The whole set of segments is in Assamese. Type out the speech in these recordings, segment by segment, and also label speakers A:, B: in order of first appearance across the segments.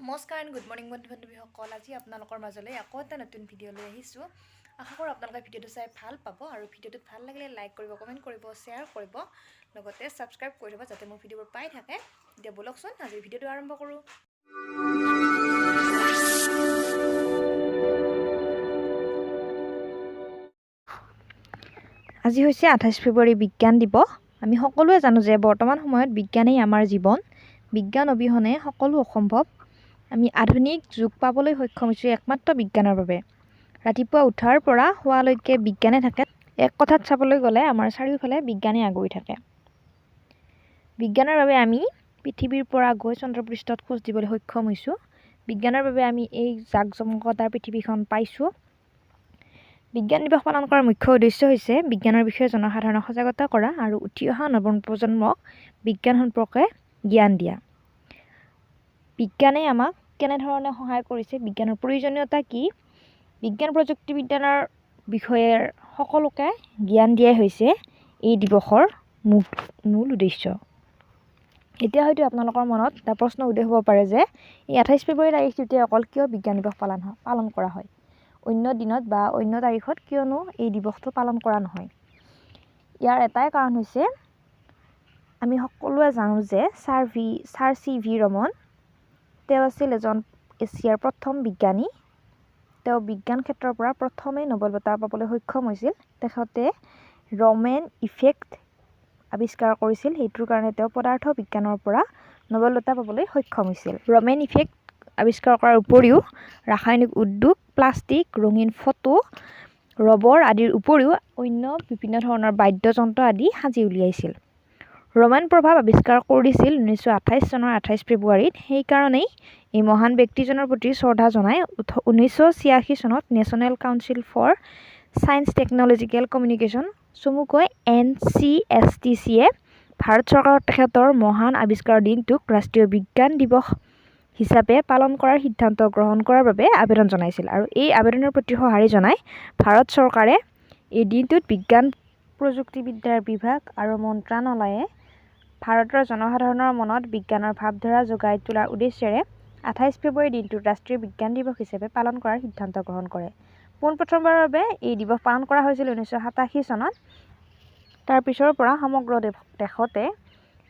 A: নমস্কাৰ এণ্ড গুড মৰ্ণিং বন্ধু বান্ধৱীসকল। আজি আপোনালোকৰ মাজলৈ আকৌ এটা নতুন ভিডিঅ' লৈ আহিছোঁ। আশা কৰোঁ আপোনালোকে ভিডিঅ'টো চাই ভাল পাব আৰু ভিডিঅ'টোত ভাল লাগিলে লাইক কৰিব, কমেণ্ট কৰিব, শ্বেয়াৰ কৰিব, লগতে ছাবস্ক্ৰাইব কৰি থ'ব যাতে মোৰ ভিডিঅ'বোৰ পাই থাকে। এতিয়া ব'লকচোন, আজিৰ ভিডিঅ'টো আৰম্ভ কৰোঁ। আজি হৈছে 28 ফেব্ৰুৱাৰী, বিজ্ঞান দিৱস। আমি সকলোৱে জানো যে বৰ্তমান সময়ত বিজ্ঞানেই আমাৰ জীৱন। বিজ্ঞান অবিহনে সকলো অসম্ভৱ। আমি আধুনিক যুগ পাবলৈ সক্ষম হৈছোঁ একমাত্ৰ বিজ্ঞানৰ বাবে। ৰাতিপুৱা উঠাৰ পৰা শোৱালৈকে বিজ্ঞানে থাকে। এক কথাত চাবলৈ গ'লে আমাৰ চাৰিওফালে বিজ্ঞানে আগুৰি থাকে। বিজ্ঞানৰ বাবে আমি পৃথিৱীৰ পৰা গৈ চন্দ্ৰপৃষ্ঠত খোজ দিবলৈ সক্ষম হৈছোঁ। বিজ্ঞানৰ বাবে আমি এই জাক জমকতাৰ পৃথিৱীখন পাইছোঁ। বিজ্ঞান দিৱস পালন কৰাৰ মুখ্য উদ্দেশ্য হৈছে বিজ্ঞানৰ বিষয়ে জনসাধাৰণক সজাগতা কৰা আৰু উঠি অহা নৱপ্ৰজন্মক বিজ্ঞান সম্পৰ্কে জ্ঞান দিয়া। বিজ্ঞানে আমাক কেনেধৰণে সহায় কৰিছে, বিজ্ঞানৰ প্ৰয়োজনীয়তা কি, বিজ্ঞান প্ৰযুক্তিবিদ্যাৰ বিষয়ে সকলোকে জ্ঞান দিয়াই হৈছে এই দিৱসৰ মূল উদ্দেশ্য। এতিয়া হয়তো আপোনালোকৰ মনত এটা প্ৰশ্ন উদয় হ'ব পাৰে যে এই 28 ফেব্ৰুৱাৰী তাৰিখটোতে অকল কিয় বিজ্ঞান দিৱস পালন কৰা হয়, অন্য দিনত বা অন্য তাৰিখত কিয়নো এই দিৱসটো পালন কৰা নহয়? ইয়াৰ এটাই কাৰণ হৈছে, আমি সকলোৱে জানো যে ছাৰ চি ভি ৰমন তেওঁ আছিল এজন এছিয়াৰ প্ৰথম বিজ্ঞানী। তেওঁ বিজ্ঞান ক্ষেত্ৰৰ পৰা প্ৰথমেই নোবেল বঁটা পাবলৈ সক্ষম হৈছিল। তেখেতে ৰমেন ইফেক্ট আৱিষ্কাৰ কৰিছিল, সেইটোৰ কাৰণে তেওঁ পদাৰ্থ বিজ্ঞানৰ পৰা নোবেল বঁটা পাবলৈ সক্ষম হৈছিল। ৰমেন ইফেক্ট আৱিষ্কাৰ কৰাৰ উপৰিও ৰাসায়নিক উদ্যোগ, প্লাষ্টিক, ৰঙীন ফটো, ৰবৰ আদিৰ উপৰিও অন্য বিভিন্ন ধৰণৰ বাদ্যযন্ত্ৰ আদি সাজি উলিয়াইছিল। ৰমেন প্ৰভাৱ আৱিষ্কাৰ কৰিছিল 1928 চনৰ 28 ফেব্ৰুৱাৰীত। সেইকাৰণেই এই মহান ব্যক্তিজনৰ প্ৰতি শ্ৰদ্ধা জনাই 1986 চনত National Council for Science Technological Communication, চমুকৈ NCSTCয়ে ভাৰত চৰকাৰক তেখেতৰ মহান আৱিষ্কাৰৰ দিনটোক ৰাষ্ট্ৰীয় বিজ্ঞান দিৱস হিচাপে পালন কৰাৰ সিদ্ধান্ত গ্ৰহণ কৰাৰ বাবে আবেদন জনাইছিল। আৰু এই আবেদনৰ প্ৰতি সঁহাৰি জনাই ভাৰত চৰকাৰে এই দিনটোত বিজ্ঞান প্ৰযুক্তিবিদ্যাৰ বিভাগ আৰু মন্ত্ৰণালয়ে ভাৰতৰ জনসাধাৰণৰ মনত বিজ্ঞানৰ ভাৱধাৰা যোগাই তোলাৰ উদ্দেশ্যেৰে 28 ফেব্ৰুৱাৰী দিনটোত ৰাষ্ট্ৰীয় বিজ্ঞান দিৱস হিচাপে পালন কৰাৰ সিদ্ধান্ত গ্ৰহণ কৰে। পোনপ্ৰথমবাৰৰ বাবে এই দিৱস পালন কৰা হৈছিল 1987 চনত। তাৰ পিছৰ পৰা সমগ্ৰ দেশতে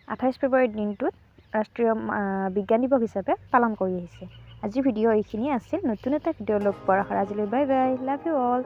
A: 28 ফেব্ৰুৱাৰীৰ দিনটোত ৰাষ্ট্ৰীয় বিজ্ঞান দিৱস হিচাপে পালন কৰি আহিছে। আজিৰ ভিডিঅ' এইখিনিয়ে আছিল। নতুন এটা ভিডিঅ' লগ পোৱাৰ আশাৰে আজিলৈ bye bye, love you all.